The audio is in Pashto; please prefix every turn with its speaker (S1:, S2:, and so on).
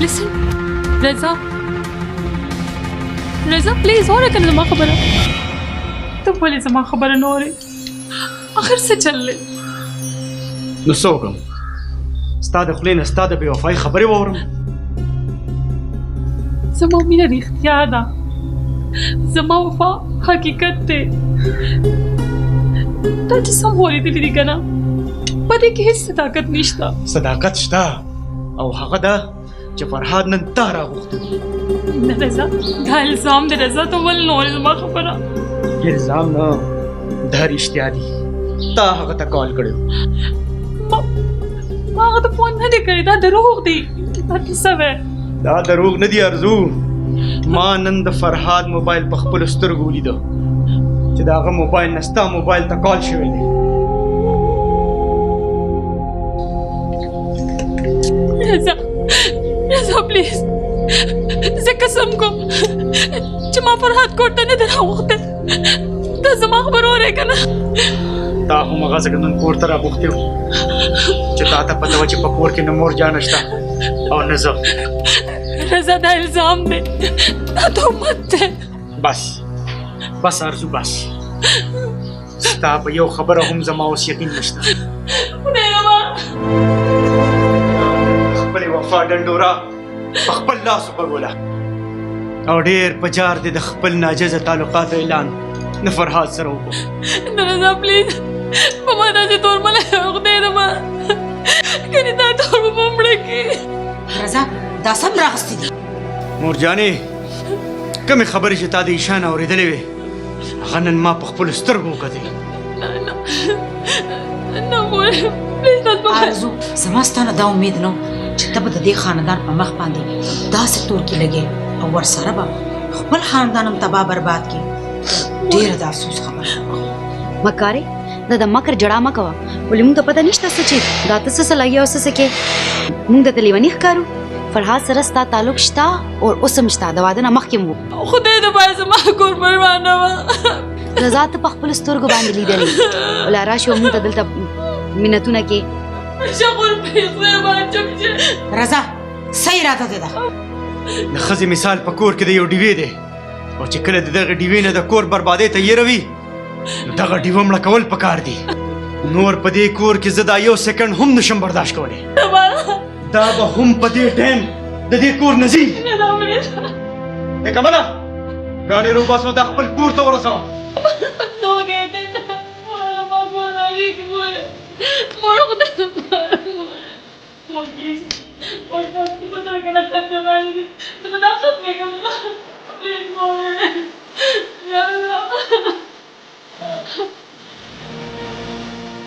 S1: Listen رضا، رضا پلیز واوره که نه زما خبره. ته ولې زما خبره نه اورې؟ اخر څه چل دی؟
S2: نو څه وکړم؟ ستا د خولې نه ستا د بې وفایي خبرې واورم؟
S1: زما مینه رښتیا ده، زما وفا حقیقت دی. تا چې سم اورېدلي دي که نه، په دې کې هېڅ صداقت نشته.
S2: صداقت شته، او هغه ده چې فرهاد نن تا راغوښتی.
S1: نه رضا، دا الزام دی. رضا ته ولې نه اورې زما خبره؟
S2: الزام نه، دا رښتیا دي. تا هغه ته کال کړی.
S1: ما هغه ته فون نه دی کړی. دا دروغ دی، دا څه وایې؟
S2: دا دروغ نه دی ارزو. ما نن د فرهاد موبایل په خپلو سترګو ولیده چې د هغه موبایل نه ستا موبایل ته کال شوی دی.
S1: رضا، رضا پلیز، زه قسم کوم چې ما فرهاد کور ته نه دی راغوښتی. ته زما خبره اورې که نه؟
S2: تا هم هغه ځکه نن کور ته راغوښتی و چې تا ته پته وه چې په کور کې نه مور جانه شته او نه زه.
S1: رضا دا الزام دی، دا تهمت دی.
S2: بس بس ارزو بس، ستا په یو خبره هم زما اوس یقین نشته.
S1: خدای زما
S2: خپلې وفا ډنډوره په خپل لاس وغږوله، او ډېر په جار دې د خپل ناجایزه تعلقاتو اعلان د فرهاد سره وکړو.
S1: نه رضا پلیز، په ما داسې تور مه لګوه، خدای زما، کنې دا تور به مو مړه کړي.
S3: رضا دا سم راغستې دي.
S2: مور جانې، کومې خبرې چې تا د ایشان اورېدلې وې، هغه نن ما په خپلو سترګو وکتلې.
S1: نه نه نه مور پلیز، تاسو
S3: ارزو، زما ستا نه دا امید نه چې ته به د دې خاندان په مخ باندې داسې تور کې لګې او ورسره به خپل خاندان هم تباه برباد کړې. ډېره د افسوس خبره.
S4: مکارې، دا د مکر جړا مه کوه. ولې موږ ته پته نشته څه چې دا ته څه څه لګیا او څه څه کې؟ موږ درته لیوني ښکارو؟ فرهاد سره ستا تعلق شته او اوس هم شته، د واده نه مخکې هم و.
S1: خدای د پاره زما کور مه ورانوه.
S4: رضا ته په خپلو سترګو باندې لیدلې، ولا راشي او موږ ته دلته منتونه کې.
S3: رضا څه اراده دې ده؟
S2: د ښځې مثال په کور کې د یو ډیوې دی، او چې کله د دغې ډیوې نه د کور بربادۍ ته یېروي، نو دغه ډیوه مړه کول پکار دي. نور په دې کور کې زه دا یو سیکنډ هم نشم برداشت کولی. دا به هم په دې ټایم د دې کور نه ځي. ای کمله، ګاډی روباسو، دا خپل کور ته ورسوه.